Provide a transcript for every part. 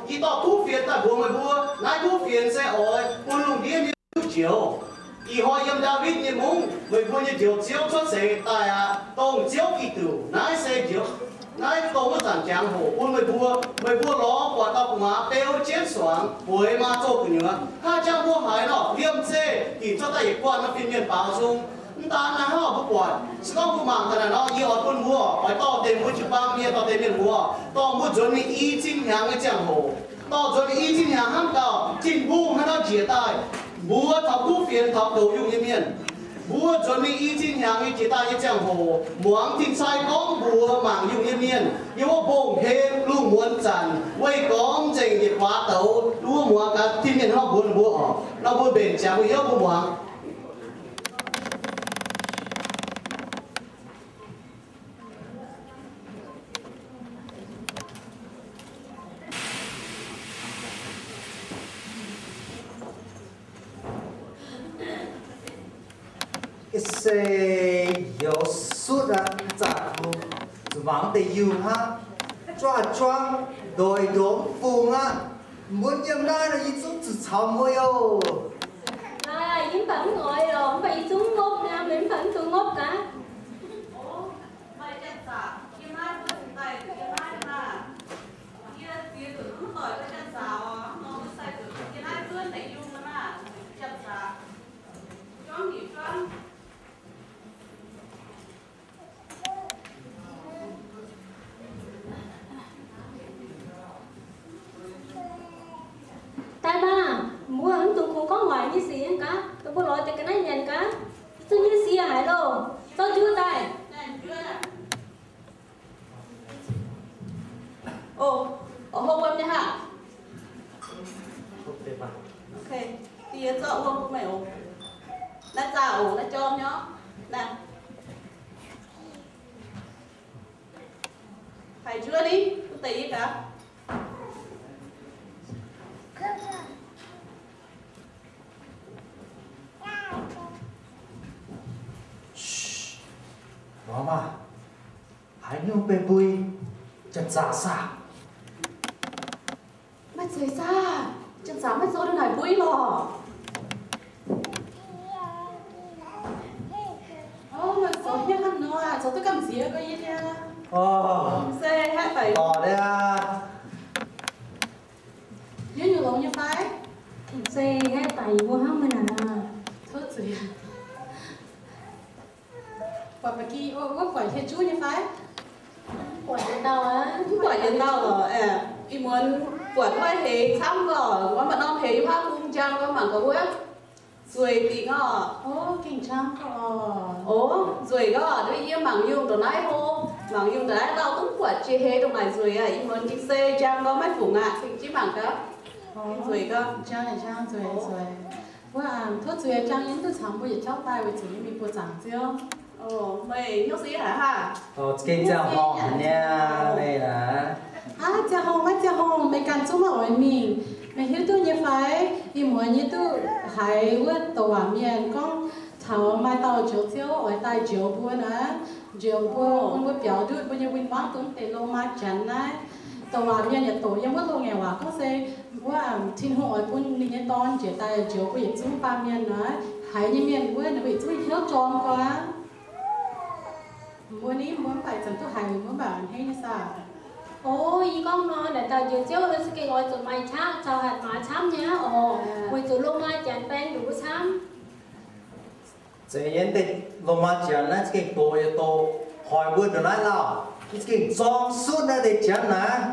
Yie dorh kuv fienx daaih mbuox meih mbuo, naaiv kuv fienx se oix bun lungh ndiev mienh duqv njoux. Ih hnoi yiem Ndaawitv nyei mungv, meih mbuo nyei Njoux Ziouv cuotv seix daaih aqv, dongh Ziouv Giduc. Naaiv se njoux, naaiv dongh wuov zanc jangx hoc bun meih mbuo. Meih mbuo lorz buatc dauh gu'nguaaz beu jienv suangx, bueix maa zoh gu'nyuoz. Hnangv jangv mbuo haiz nor, liemh zeih hinc cuotv daaih yietc guanh nor fin-mienh baaux nzung. Mv daan naaiv hnangv mbuo buatc, se gorngv mbuo mangc daaih naaic nor, yie oix bun mbuo oix dorh deix mbuo jiu-baang mienh, dorh deix mienh mbuo, dorh mbuo nzuonx mingh i cin hnyangx nyei ziangh hoc. Dorh nzuonx mingh i cin hnyangx hnangv gauh Tin-Hungh hnangv nor njiec daaih, mbuo taux kuv fienx taux goux yungh nyei mienh. Mbuo nzuonx mingh i cin hnyangx nyei jiex daaih nyei ziangh hoc, muangx Tin-Sai gorngv mbuox mangc yungh nyei mienh yiem wuov mbong-hlen lungh muonz zanc, weih gormx nzengc yietc guaax douz, wuov muangx gaax Tin-Mienh hnangv mbuox ninh mbuo oc. Nor mbuo mbenc ziangx mbuo hnyouv mbuo muangx. Se youz sutv aqv, zanc zuqc mangc deix yungh hnangv, juangv juangv, ndoix ndox mv fungx aqv. Mbuo yiem naaiv nor yie zungv zuqc caux mbuo yoh. Yie mv baac mv oix lorqc, mv baac yie zungv ngopv niaa, meih mv baac mv dungx ngopv gaax. Daaih maah, mbuo mv dungx kungx gorngv waaic nyei sic nyei gaax, dongh mbuo lorz deix ga'naaiv nyanc gaax, zunh nyei sic haic loh, zorqv njuov daaih. O, o, hopv wuom nyei haac. Ok, yie zorqv wuom bun meih oc. Naaiv zaah oc, naaiv jorm nyei. Naaiv haiz njuov ni, bun deix yie gaax. Lorz maah, haaix nyungc benx mbui? Janx-zaqc saah? Maiv zeiz saah? Janx-zaqc maiv zoux ndongc naaic mbui lorqc. O, zoux hnyouv hnangv nor, zoux duqv gamh nziex gorx yie niaa. O, se haeqv daic. Dorh niaa. Yie nyungc longx nyei fai? Se haeqv daic mbuo hnangv meih naaic. Tov zuiz. Buatc ba'gi, wuov buatc hieh juv nyei fai? Buatc jiex dauh aqv. Mv buatc jiex dauh lorqc. Ih muonz buatc wuov heix camv gorx, wuov maaih norm heix yiem haav bung njang gorx, mangc gaax wuov. Nzueic dingc orqc. O, gengh camv gorx. O, nzueic gorx, yie mangc yungh ndongc naaiv hlo, mangc yungh ndongc naaiv lauh, mv buatc jiex heix ndongc naaic nzueic aqv. Ih muonz gengh se njang gorx maiv fungc aqv, gengh jienv mangc gaax. Gengh nzueic gorx. Njang, njang, nzueic, nzueic. Wuov, tov zuiz, njang yie mv duqv caux mbuo yietc jauv daaih weic zuqc yie mingh buoz zaangc ziouv. Meih hnyouv se haic haac? Gengh ziangh horngh haic niaa, meih aac. Aav, ziangh horngh maiv ziangh horngh, meih ganh zungv maiv oix mingh. Meih hiuv duqv nyei fai? Ih muonz yie duqv haiz wuov douc waac mienh gorngv taux maaih dauh njoux ziouv oix daaih njoux mbuo naaic. Njoux mbuo, bun mbuo biaux ndutv mbuo nyei win-wangv dongh deix Lomaa Janx naaiv. Douc waac mienh yaac doqc yiem wuov loz-ngaengc waac gorngv se wuov Tin-Hungh oix bun ninh nyei Dorn njiec daaih njoux mbuo yietc zungv baamh mienh naaic. Haiz nyei mienh wuov ninh mbuo yietc zungv hnyouv jorm gorx aqv. Mbuo ni, mbuo mv baac zanc duqv haiz mbuo mv baac a'hneiv nyei saah? O, yie gorngv nor, naaic dauh njoux ziouv se gengh oix zuqc maaih qaqv caux hatc maaz camv nyei oc, weic zuqc Lomaa Janx baeng nduqc mbuo camv. Zeiz nyei, deix Lomaa Janx naaiv za'gengh doqc yietc doqc hoic mbuo ndongc naaiv lauh. Yie za'gengh zorng sutv naaiv deix Janx naaiv.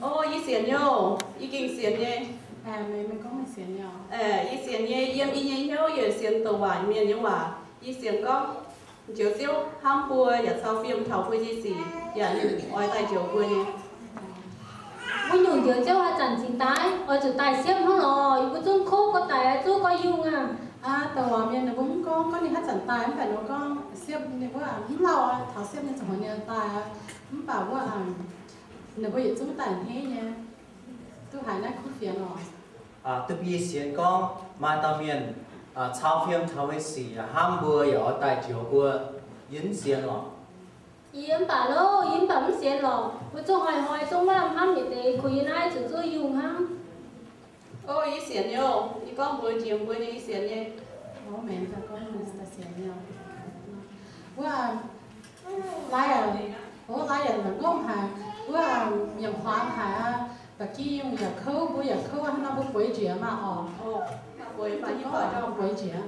O, yie sienx nyei, yie gengh sienx nyei. Yie sienx nyei, yiem yie nyei hnyouv yie sienx douc waac mienh nyei waac. Yie sienx gorngv Njoux Ziouv hnamv mbuo yaac cau fiem taux mbuo nyei sic, yaac ninh oix daaih njoux mbuo nyei. Wuov nyungc Njoux Ziouv haaix zanc cingx daaih? Oix zuqc daaih siepv hnangv lorqc. Yie mbuo zungv kov gorx daic, zuov gorx yungh aqv. Aa, douc waac mienh ninh mbuo mv gorngv, gorngv ninh haaix zanc daaih, mv baac ninh mbuo gorngv siepv ninh mbuo mv lauh aqv, taux siepv ninh ziouc hmuangx ninh daaih aqv. Mv baac wuov, ninh mbuo yietc zungv daaih a'hneiv nyei. Duqv haiz naaiv kuv fienx oc. Duqv bun yie sienx gorngv maaih dauh mienh cau fiem taux mbuo nyei sic, hnamv mbuo yaac oix daaih njoux mbuo. Yie mv sienx lorqc. Yie mv baac loh, yie mv baac mv sienx lorqc. Mbuo zungv hnoi-hnoi zungv maiv lamh hnamv yietc deix, kuh yie naaiv zuqc zuov yungh hnangv. O, yie sienx nyei oc. Yie gorngv mbuox njiec mbuo nyei, yie sienx nyei. Wuov, lai aac, o, lai aac, ngongh haic. Wuov, mienh huaam haic aqv. Ba'gi yungh yaac kouv, mbuo yaac kouv, hnangv nor mbuo bueix njiec maah oc. Bueix njiec.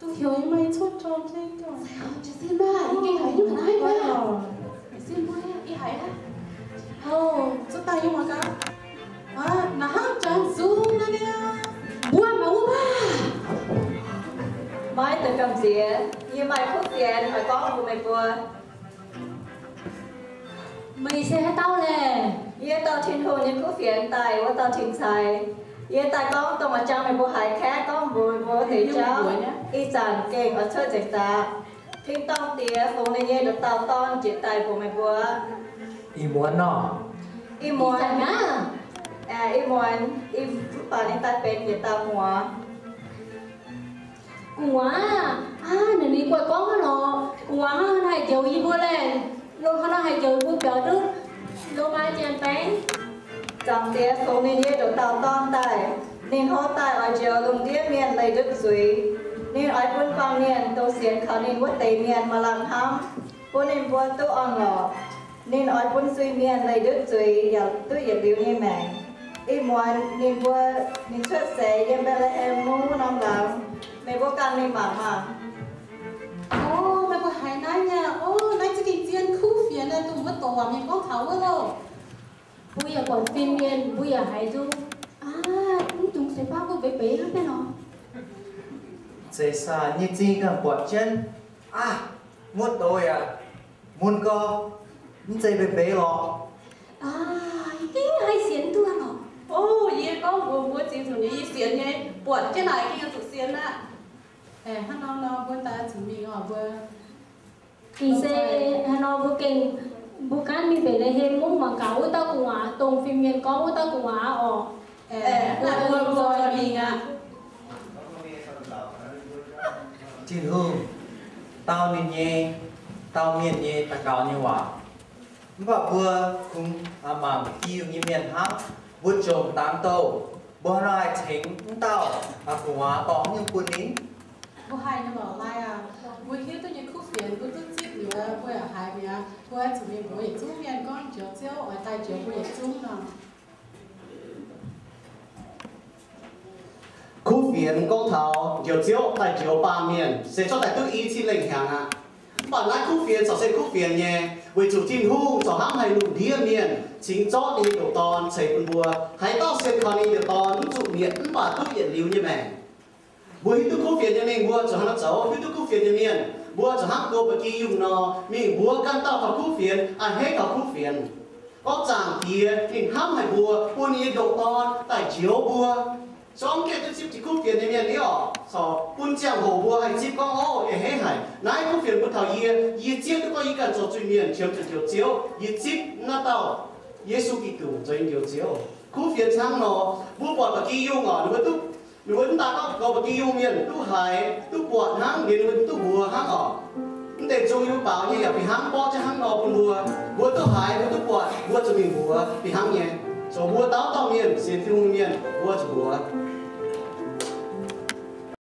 Duqv heuc yie maaih cuotv jorm jienv. Hov, cuotv daaih yie mangc gaax. Naaiv hnangv jangx sung naaiv niaa. Mbuo mangc wuov maah. Maiv deix gamh nziex, yie maaih kuv fienx oix gorngv mbuox meih mbuo. Meih se haaix dauh laeh? Yie dauh Tin-Hungh nyei kuv fienx daaih, wuov dauh Tin-Saix. Yie daaih gorngv dongh oix jangx meih mbuo haiz kaeqv gorngv mbuox meih mbuo wuov deix jauv. Ih zanc gengh oix cuotv nzengc daaih. Tin-dorngh Diex fungx ninh nyei ndoqc dauh Dorn njiec daaih mbuox meih mbuo. Ih muonz nor? Ih muonz. Ih muonz, mv baac ninh daaih benx yietc dauh muoz. Gu'nguaaz aah, naaiv ninh guai gorngv hnangv nor, gu'nguaaz hnangv haih njoux yie mbuo laeh. Longc hnangv nor haih njoux yie mbuo biaux ndutv Lomaa Janx-Baengx. Zaangc Diex fungx ninh nyei ndoqc dauh Dorn daaih. Ninh hlo daaih oix njoux lungh ndiev mienh leih ndutv zuiz. Ninh oix bun baamh mienh dongh sienx kaux ninh wuov deix mienh maaih lamh hnamv, bun ninh mbuo duqv orn-lorqc. Ninh oix bun zuiz-mienh leih ndutv zuiz yaac duqv yietc liuz nyei maengc. Ih muonz ninh mbuo, ninh cuotv seix yiem Mbetc^le^hem Mungv wuov norm laangz. Meih mbuo ganh mingh mangc maah. O, meih mbuo haiz naaiv nyei? O, naaiv za'gengh zien kuv fienx naaiv, dongh wuov doqc waac mienh gorngv taux wuov loh. Mbuo yaac buatc fin-mienh, mbuo yaac haiz nzung. Aav, mv dungx seix baav mbuo mbeix mbeix hnangv naaiv nor. Zeiz saah, nyei zingh ganh buatc jienv. Aav, muotv doz yaac mun gorx, mv zeiz mbeix mbeix lorqc. Aav, yie gengh haih sienx duqv lorqc. O, yie gorngv mbuox mbuo zingx zuqc nyei, yie sienx nyei, buatc jienv naaic gengh zuqc sienx aqv. Hnangv nor nor mbuo daaih zuqc mingh oc mbuo. Gengh se haaix nor mbuo gengh, mbuo gaanv mingh Mbetc^le^hem Mungv mangc gaax wuov dauh gu'nguaaz, dongh fin-mienh gorngv wuov dauh gu'nguaaz oc. Mbuo nzoih mingh aqv. Tin-Hungh dau ninh nyei, dau mienh nyei daux gaux nyei waac. Mv baac mbuo kungx mangc Giduc nyei mienh hnangv. Mbuo jomc dangx douh, mbuo hnangv nor haih tengx wuov dauh gu'nguaaz dorh haaix nyungc bun ninh? Mbuo haih nyei lorqc, lai aac. Mbuo hiuv duqv nyei kuv fienx, mbuo duqv zipv liuz, mbuo yaac haiz mi'aqv. Mbuo zuqc mingh mbuox yietc zungv mienh gorngv Njoux Ziouv oix daaih njoux mbuo yietc zungv nor. Kuv fienx gorngv taux Njoux Ziouv daaih njoux baamh mienh se cuotv daaih duqv i cin lengh hnyangx aqv. Mv baac naaiv kuv fienx corc se kuv fienx nyei, weic zuqc Tin-Hungh corc hnamv haic lungh ndiev mienh, cingx zorqv ninh nyei ndoqc Dorn ceix bun mbuo. Haaix dauh sienx kaux ninh nyei ndoqc Dorn mv zuqc mietc mv baac duqv yietc liuz nyei maengc. Mbuo hiuv duqv kuv fienx nyei mingh, mbuo zuqc hnangv nor zoux. Hiuv duqv kuv fienx nyei mienh, mbuo zuqc hnangv go ba'gi yungh nor, mingh mbuox ganh dauh taux kuv fienx, a'hneiv taux kuv fienx. Gorngv Zaangc Diex ninh hnamv haic mbuo, bun ninh nyei ndoqc Dorn daaih njoux mbuo. Zorngv gaengh duqv zipv jiex kuv fienx nyei mienh ni oc, corc bun ziangh hoc mbuo haih zipv gorngv, ov, a'hneiv haic. Naaiv kuv fienx bun taux yie, yie zieqv duqv gorngv yie ganh zoux zuiz-mienh qiemx zuqc Njoux Ziouv. Yie zipv naaiv dauh Yesu Giduc zoux yie Njoux Ziouv. Kuv fienx hnangv nor, mbuo buatc ba'gi yungh oc, ninh mbuo duqv, ninh mbuo mv daan gorngv goux ba'gi yungh mienh duqv haiz, duqv buatc hnangv, ninh mbuo duqv mbuox hnangv oc. Mv deix zung yungz baaux nyei yaac fih hnangv borqv jienv hnangv nor bun mbuo. Mbuo duqv haiz, mbuo duqv buatc, mbuo zuqc mingh mbuox fih hnangv nyei. Zoux mbuo dauh dauh mienh, sienx Tin-Hungh mienh, mbuo zuqc mbuox.